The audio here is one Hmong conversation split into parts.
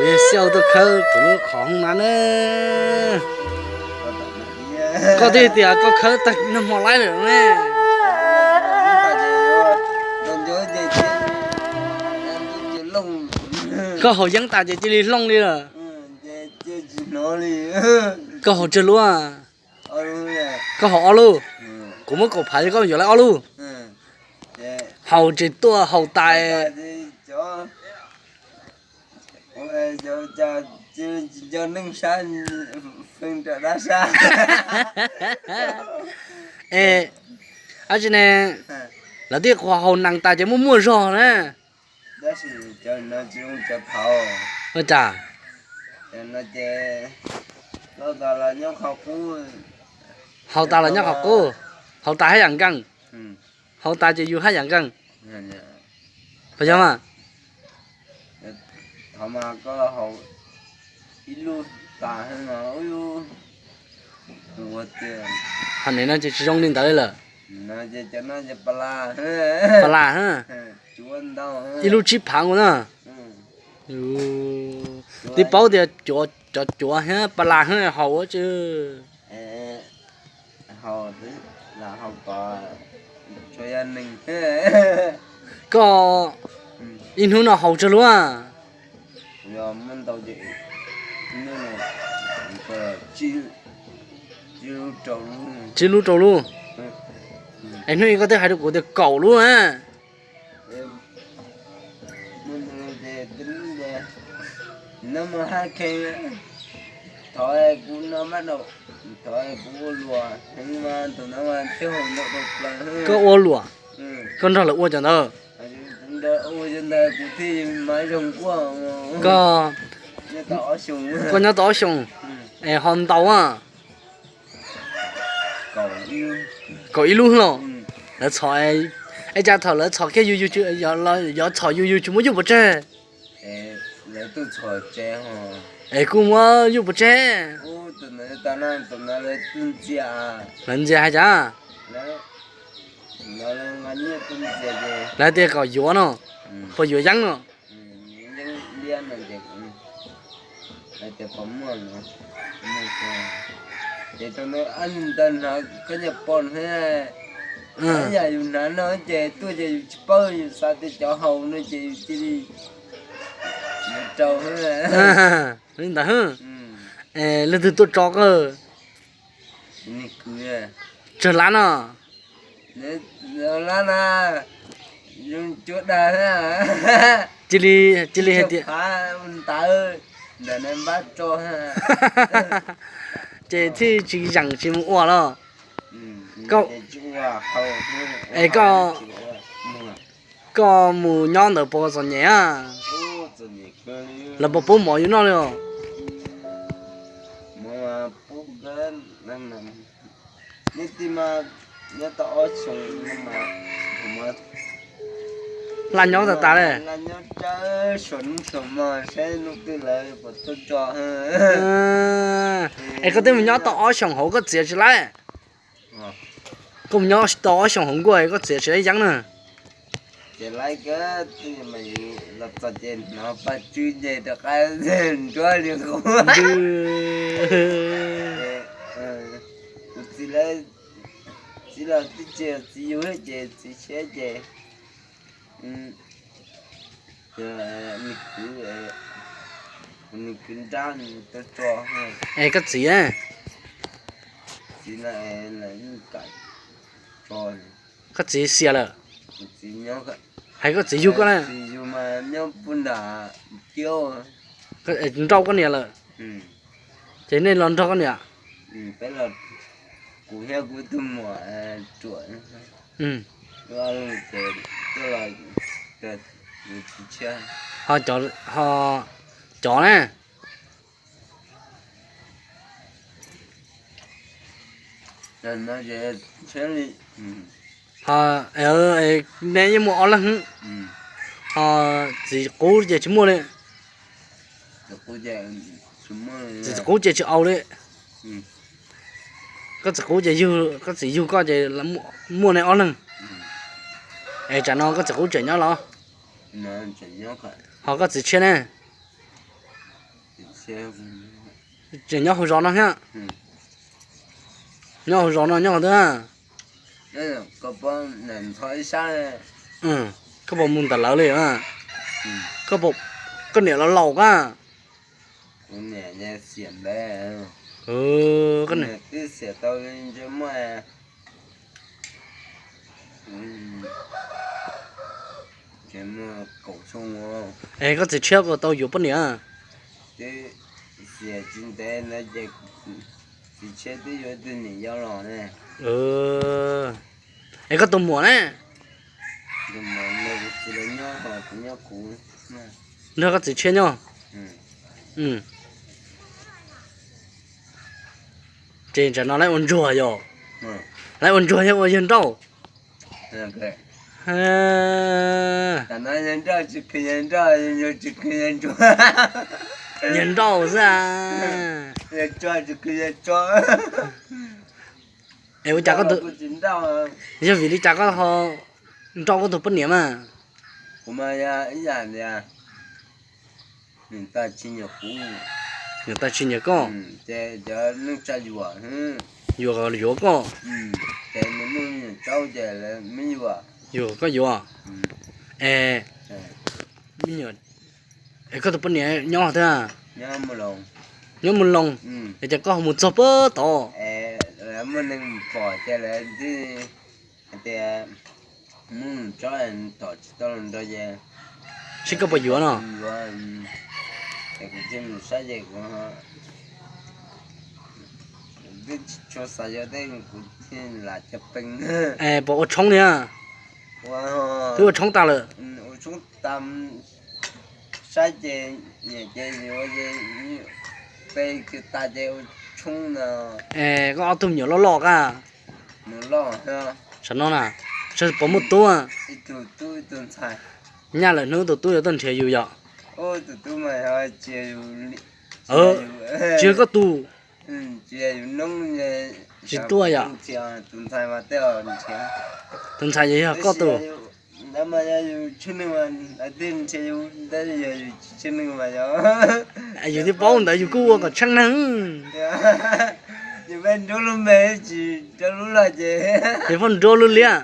Xiauj tuaj khawb kuv lub qhov hoob na na. Koj twb tias koj khawb tag nag hmo laib lawm ne. Koj haus yeeb tas ces cia li looj li lawm. Koj haus tsawg lub? Koj haus ob lub. Kuv muab kaum phav rau koj yuav lawm ob lub. Haus tsis tuaj haus tas. Es, ab tsi ne, lawv twb qhuas haus nees tas ces muaj muaj zog na. Ua cas? Haus tas los nyob qhov qub, haus tas haj yam nkeeg. Haus tas ces yus haj yam nkeeg. Puas yog mas? Hov no ces tsis zoo li ntawd lawm. Pas las, ib lub tsib phav nkaus na. Twb paub tias cov cuav thiab pas las thiab haus ua tsi. Koj ib hnub no haus tsawg lub? Tsib lub rau lub. Es hnub ib koj twb hais rau kuv tias kaum lub na. Koj ua luam, koj nrog lawv ua cov ntawd. Koj, koj nyob tau ob xyoos, es ho ntau a. Kaum ib lub los? Lawv txhom, es cas thaum lawv txhom kiag yus, yus, yog txhom yus yus tsis muab yuj pov tseg? Es kuj muab yuj pov tseg. Lawv ntxias hais cas? Lawv tias kom yuav no, puas yuav yeeb no? Ces tau ntawd hnov koj niag pog hais, yam yus hnav no ces tuaj ces yus tsis paub, yus xav tias cov haus no ces yus cia li yuav rau. Li ntawd, leej twg tuaj tso koj? Tsawg lab no? Cia li, cia li hais tias ces thiaj tsis yeem tsis mus ua los? Es koj, koj mus nyob ntawd puas txom nyem a? Lawv puas pub mov yus noj li os? Laj nyob tas tas li. Es koj twb mus nyob tau ob xyoos hauv koj txiav tsis laib. Koj mus nyob tau ob xyoos hauv nkuaj koj txiav tsis laib yeeb na. Kuv txiv lawv, txiv los twb tsis yog txiv yus ces txiv tshiab ces, nws kwv nrab nws tuaj tso. Es koj txiv, koj txiv xiam lawm. Hais koj txiv yug koj na. Nrauj koj niam lawm. Ces nej los nrog koj niam. Kuv thiab kuv tus muam ruam, ho, ho cov na. Ho, nej yeej muaj ob leeg. Ho txiv qub ces tsis muaj li. Txiv qub ces tsis au li. Koj txiv qub ces, koj txiv yug koj ces muaj nej ob leeg. Es tsam no koj txiv qub tseem nyob los? Ho koj txiv tshiab ne? Tseem nyob hauv zos no thiab. Nyob hauv zos no nyob twg? Koj puas mus ntawm lawv li? Koj niam laus laus koj? Es koj txiv tshiab puas tau yuav poj niam? Es koj tus muam ne? Nrog koj txiv tshiab nyob. Ces tsam no lawv ua ntsuag yom? Lawv ua ntsuag yog ua yawg nrauj? Yawg nrauj xwb. Es ua cas, yog vim li cas koj ho nrauj koj tus poj niam mas? Niam tais tsis nyiam koj. Yuav yuav koj. Yuav koj yuav. Es, me nyuam, es koj tus poj niam nyob twg? Nyob Mus Loos. Es cas koj ho mus txog puag tod? Seb koj puas yuav no. Es puas ua tshoob thiab? Twb ua tshoob tas lawm. Es koj ob tug me nyuam loj loj koj? Sav no na, sav puas muaj tub? Nyaj lawm hnub tus tub yuav tuaj nrhiav yus yom? Tsis yog koj tus? Tsis tuaj yom? Tus ntxhais yog koj tus? Yus twb paub ntawd yus kuj ua kom tsheej neeg. Yus pheej nruab lub liab.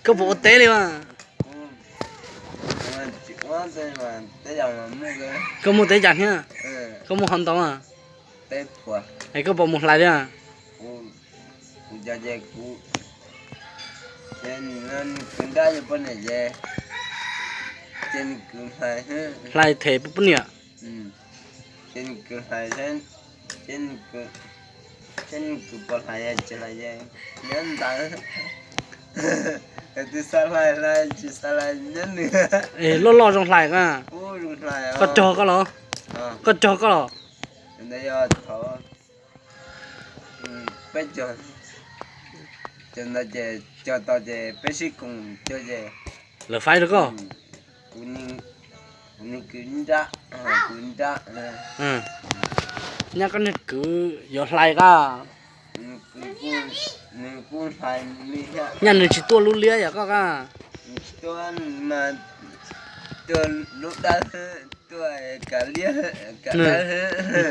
Koj puas ua teb li mas? Koj muaj teb yam thiab? Koj muaj qhov ntau? Es koj puas mus hlais thiab? Hlais them poj niam. Loj loj zoo hlais. Koj rog koj los? Koj rog koj los? Lawv faib rau koj? Nyaj koj niag kwv yuav hlais koj. Nyaj nws tsis tuaj lub liab yam koj koj?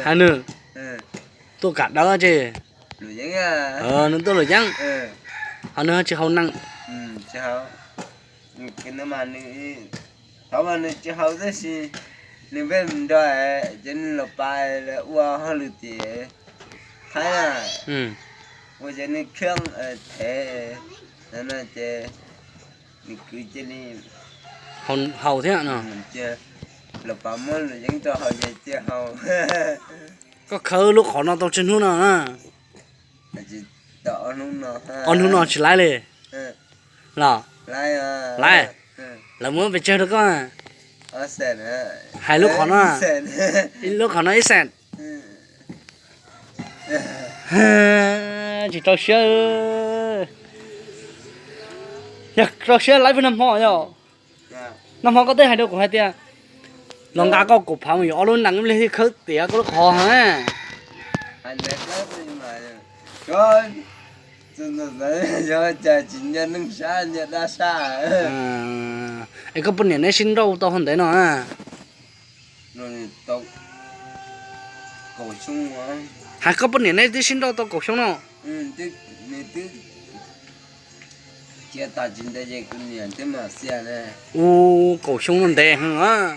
Hais nws tuaj kam dawb ces nws tuaj luam yeeb, ho nws tsis haus nees. Thov mas nws tsis haus tab sis nws pheej nrog ces nws los pais ua hauj lwm tim Thaib na, ua ces nws khiab thev no ces nws kwv cia li haus thiab no. Los pais muab luam yeeb rau haus ces cia haus. Koj khawb lub qhov no tau tsawg hnub no na? Ob hnub no tsis laib li los? Laib. Lawv muab pes tsawg rau koj? Hais lub qhov no, lub qhov no ib xees. Tsis rau siab. Yog rau siab laib pheej nag hmo yog. Nag hmo koj twb hais rau kuv hais tias los nqa koj kaum phav mus yuav ob lub nees ib pliag thiaj khawb tiav koj lub qhov heev. Xyov cas tsis nco neeg sab nco dab sab. Es koj poj niam neb sib nrauj tau hau ntev no na? Hais koj poj niam neb twb sib nrauj tau kaum xyoo no? Ua kaum xyoo no ntev heev a.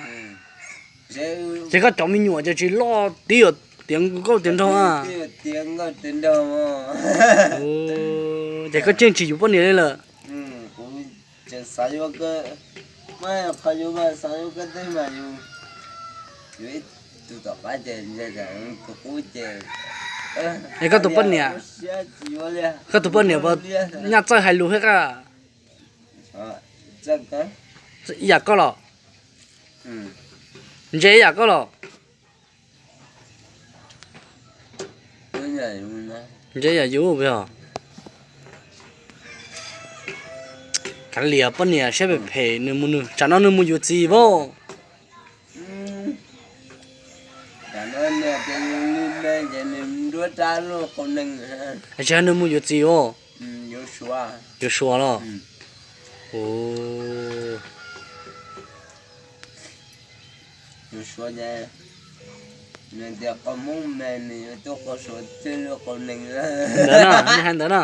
Ces koj cov me nyuam ces tsis loj tib tiav nkauj tiav nraug a? Ces koj tseem tsis yuav poj niam li lawm? Es koj tus poj niam, koj tus poj niam puas nyaj txawj hais lus thiab? Ib yam koj los? Ntse ib yam koj los? Ntse yam yus os. Kav liam poj niam siab phem phem, nws mus, nws tsam no nws mus yuav txiv vauj. Tsis yog nws mus yuav txiv os? Yuav Suav los? Ntawd no, nws hais ntawd no.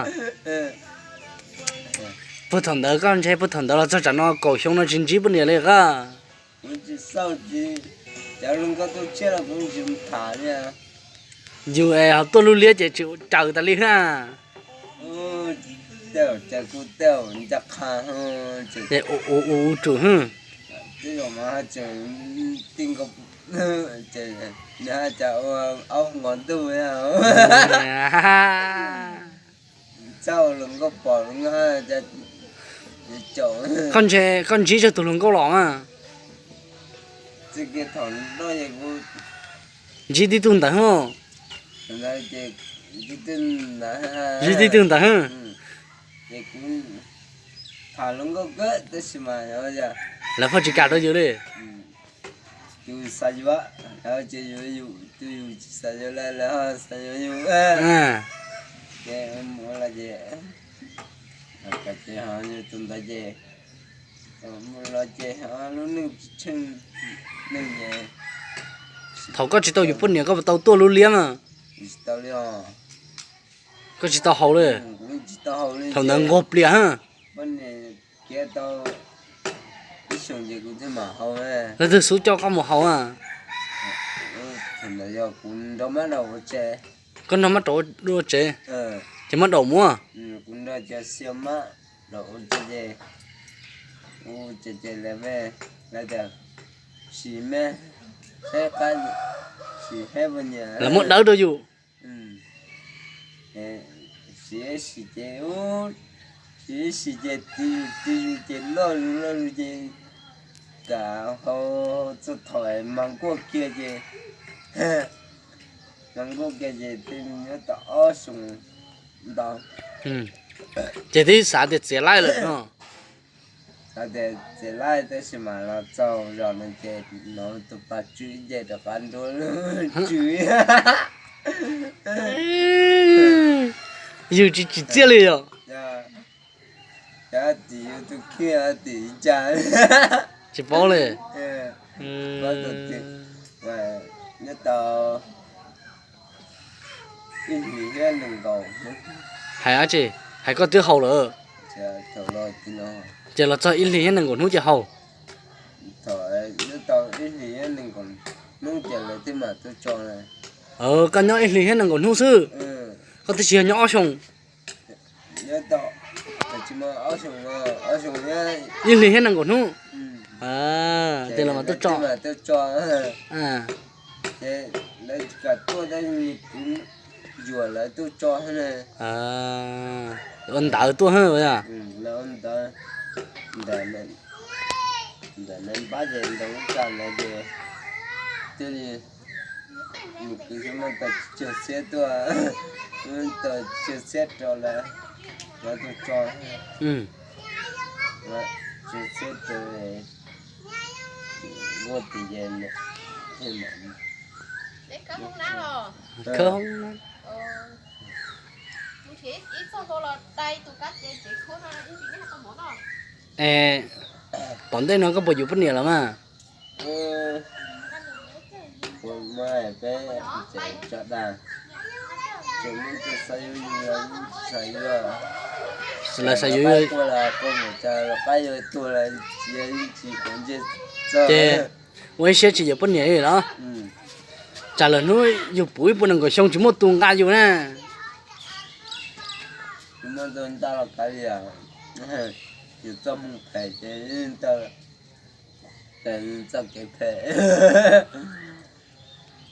Puag thaum ntawd koj ntshe puag thaum ntawd los txog tsam no kaum xyoo no tsis ntsib poj niam li koj? Yus es ho tuaj lub liab ces tsis caws tas li na. Ua ua ua tsum hwb. Koj ntshe koj ntsib tsawg tus hluas nkauj los mas. Ntsib tib tug ntawd hwb. Ntsib tib tug ntawd hwb. Lawv pheej tsis kam rau yus li. Thaum koj tsis tau yuav poj niam koj puas tau tuaj lub liab mas? Koj tsis tau haus li. Thaum ntawd nquag plias hwb. Leej twg xub coj koj mus haus a? Koj nrog mab rau ua tsev, ces mab daum muab. Lawv muab dawb rau yus. Siv ib sim ces, siv ib sim ces tw yus tw yus ces loj zus loj zus ces kam haus txog thaum mas nkuaj kiag ces, mas nkuaj kiag ces twb nyob tau ob xyoos ntau. Ces twb xav tias txiav laij lawm no. Xav tias txiav laij tab sis mas los txog zos no ces hnov tus pog tswv nce rov qab nruab tswv. Yus tsis tsim txiaj li yom. Cov tim yus tus kheej tim cas tsis paub li. Nyob tau ib hlis thiab nees nkaum. Hais dab tsi? Hais koj twb haus lawm. Ces los txog ib hlis thiab nees nkaum hnub ces haus. Nyob tau ib hlis thiab nees nkaum hnub ces lawv twb mam tuaj tso. Koj nyob ib hlis thiab nees nkaum hnub xwb. Koj twb tsis yog nyob ob xyoos. Ib hlis thiab nees nkaum hnub. Ces los mam tuaj tso. Ces lawv kam tuaj tab kuv yuam lawv tuaj tso. Ua ntawv tuaj. Lawv ua ntawv ntawm npab ces ntawm lub txaj ntawd ces thiaj li mus kwv xyov muaj tau tsawg txhiab tuaj, muaj tau tsawg txhiab rau lawv, lawv tuaj tso, tsawg txhiab rau ua tim ces thiaj mam Es tom ntej no koj puas yuav poj niam lawm mas? Lawv xav yuav, ces ua ib siab tsis yuav poj niam li los? Tsam lawm hnub yus puv ib puas nees nkaum xyoo tsis muaj tus nqa yus na.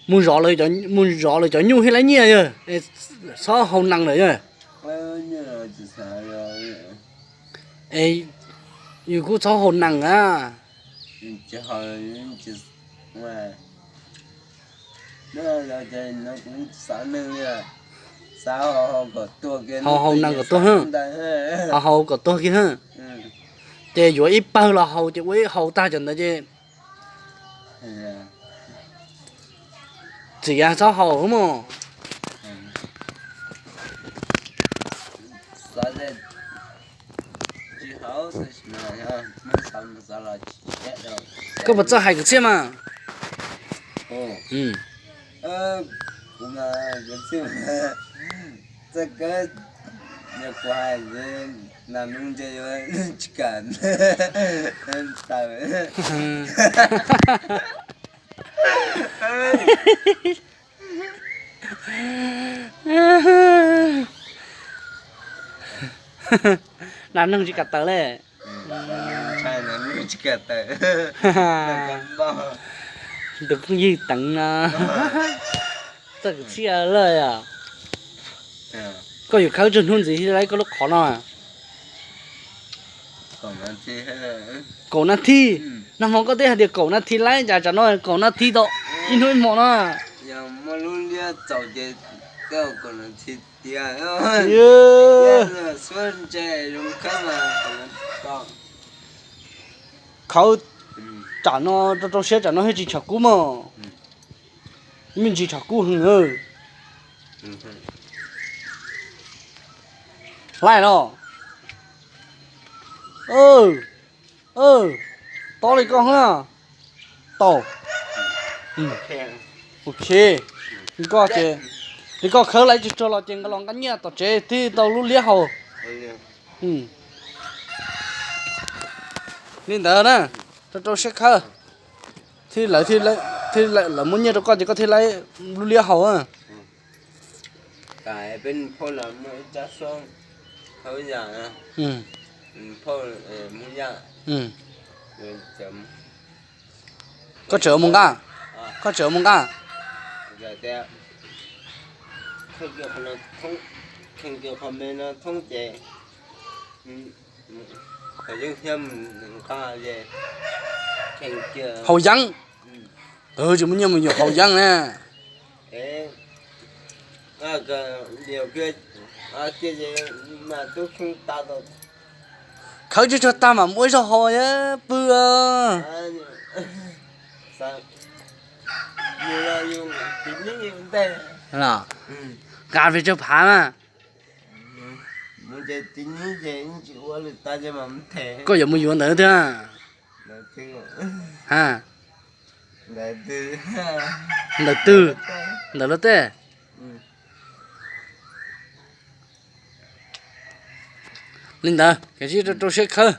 Mus zov lawv cov nyuj thiaj laib nyiaj yog, txhob haus nees lawm yog. Es yus kuj txhob haus nees na. Haus haus nees kom tuag, haus haus kom tuag kiag na. Ces yuav ib pawg los haus ces ua ib haus tag cov ntawd ces txiv txhob haus mog. Koj puas txawj hais kwv txhiaj mas? Nas noog tsis kam tawm li. Tus phooj ywg Teev no txawj kwv txhiaj lawm os. Koj yuav khawb tsawg hnub ntxiv thiaj laib koj lub qhov no? Kaum nas this. Nag hmo koj twb hais tias kaum nas this laib, cas tsam no kaum nas this tau ib hnub ib hmos no. Khawb tsam no rau rau siab tsam no thiaj tsis tshav kub mog. Me ntsis tshav kub heev. Laij los. Tob li koj na. Tau. Ok. Koj ces, li koj khawb laib tsis raug los ces nqa los nqa nyiaj tom tsev thiaj tau lub liab haus. Li ntawd na, rau rau siab khawb. Thiaj lawv, thiaj lawv muab nyiaj rau koj ces koj thiaj laib lub liab haus. Koj tseem mus nqa, koj tseem mus nqa. Haus yeeb. Tsis muaj nyiaj mus yuav haus yeeb na. Khawb tsis tsuag tag mam muab ib zaug haus pw. Nqa pes tsawg phav na. Koj yuav mus yuav ntawd thiab. Ntawm twg? Ntawm luag tej. Li ntawd, kav tsij rau rau siab khawb.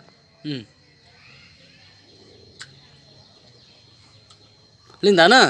Li ntawd na.